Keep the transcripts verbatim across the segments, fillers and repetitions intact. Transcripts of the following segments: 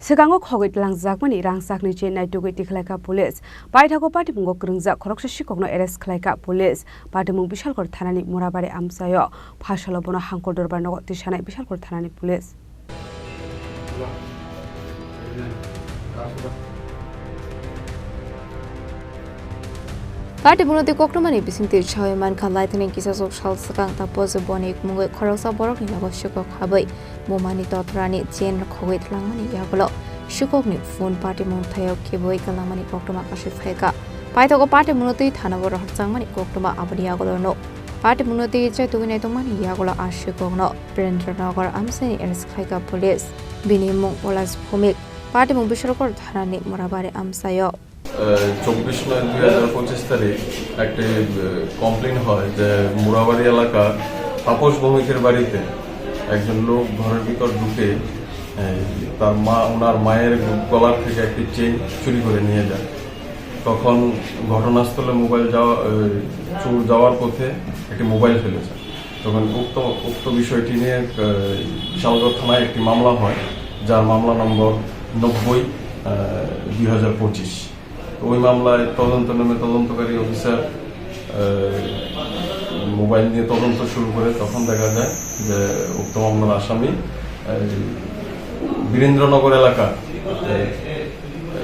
Swkango khogwi twlangjakmani rangchakni chain naitugwi tikhlaikha police. Paithago patimungo kwrwngjak khoroksa sikhokno arrest khlaikha police. Patimung Bishalgarh thanani Murabari amchaio phasalo bono Hangkor Dorbar nogo tisanai Bishalgarh thanani police. Patimungno twi koktwmani bisingtwi sawi mankha, laithani kisasok sal swkang Taposh Bonik mungwi khoroksa borokni nogo sikhok habwi bumani totrani chain khogwi twlangmani yagulo sikhokni phone patimung thayok kebui kwlangmani koktwma kasui phaikha. Paithago patimungno twi thanao rohorjakmani koktwma aboni yagulono patimungno twi chaitugwi naitokmani yagulo a sikhokno Birendra Nagar amchaini arrest khlaikha police. Bini mung Polash Bhumik, patimung Bishalgarh thanani Murabari amchaio. চব্বিশ নয় দুই হাজার পঁচিশ তারিখ একটা কমপ্লেন হয় যে মুরাবাড়ি এলাকার তাপস ভৌমিকের বাড়িতে একজন লোক ঘরের ভিতর ঢুকে, এ, তার মা, ওনার মায়ের গলার থেকে একটি চেইন চুরি করে নিয়ে যায়। তখন ঘটনাস্থলে মোবাইল যাওয়া, এ, চোর যাওয়ার পথে একটি মোবাইল ফেলে যায়। তখন উক্ত, উক্ত বিষয়টি নিয়ে, এ, বিশালগড় থানায় একটি মামলা হয়, যার মামলা নম্বর নব্বই, এ, দুই হাজার পঁচিশ। ওই মামলায় তদন্ত নামে তদন্তকারী অফিসার, আহ, মোবাইল নিয়ে তদন্ত শুরু করে। তখন দেখা যায় যে উক্ত মামলার আসামি, আহ, বীরেন্দ্রনগর এলাকার, আহ,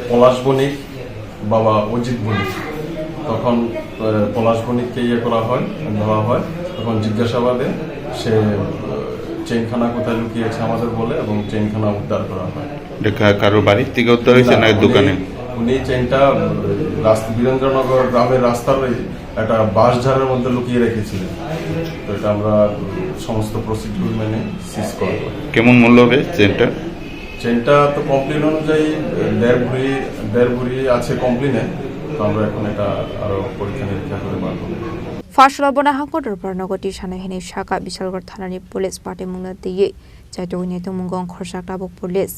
পলাশ বণিক, বাবা অজিত বণিক। তখন, আহ, পলাশ বণিককে ইয়ে করা হয়, ধরা হয়। তখন জিজ্ঞাসাবাদে সে, আহ, চেইনখানা কোথায় লুকিয়ে আছে আমাদের বলে এবং চেইনখানা উদ্ধার করা হয়। এটা কা-, কারো বাড়ির থেকে উদ্ধার হয়েছে না, না, উনি, দোকানে? উনি চেইনটা, উম, রাস-, বীরেন্দ্রনগর গ্রামের রাস্তার ওই একটা বাঁশঝাড়ের মধ্যে লুকিয়ে রেখেছিলেন। তো এটা আমরা, উম, সমস্ত প্রসিডিউর মেনে সিজ করব। কেমন মূল্য হবে চেইনটা? চেইনটা তো কমপ্লেন অনুযায়ী, এ, দেড় ভরি, দেড় ভরি আছে কমপ্লেনে। তো আমরা এখন এটা আরো পরীক্ষা নিরীক্ষা করে বার করব। Phasalo bono Hangkor Dorbar nogo tisanai hinwi sakha Bishalgarh thanani police patimungno twiwi chaitugwi naitokmungo ongkhorjak tabuk police.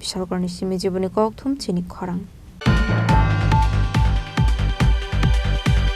Bishalgarhni simi Jiboni Kokthum chini khorang.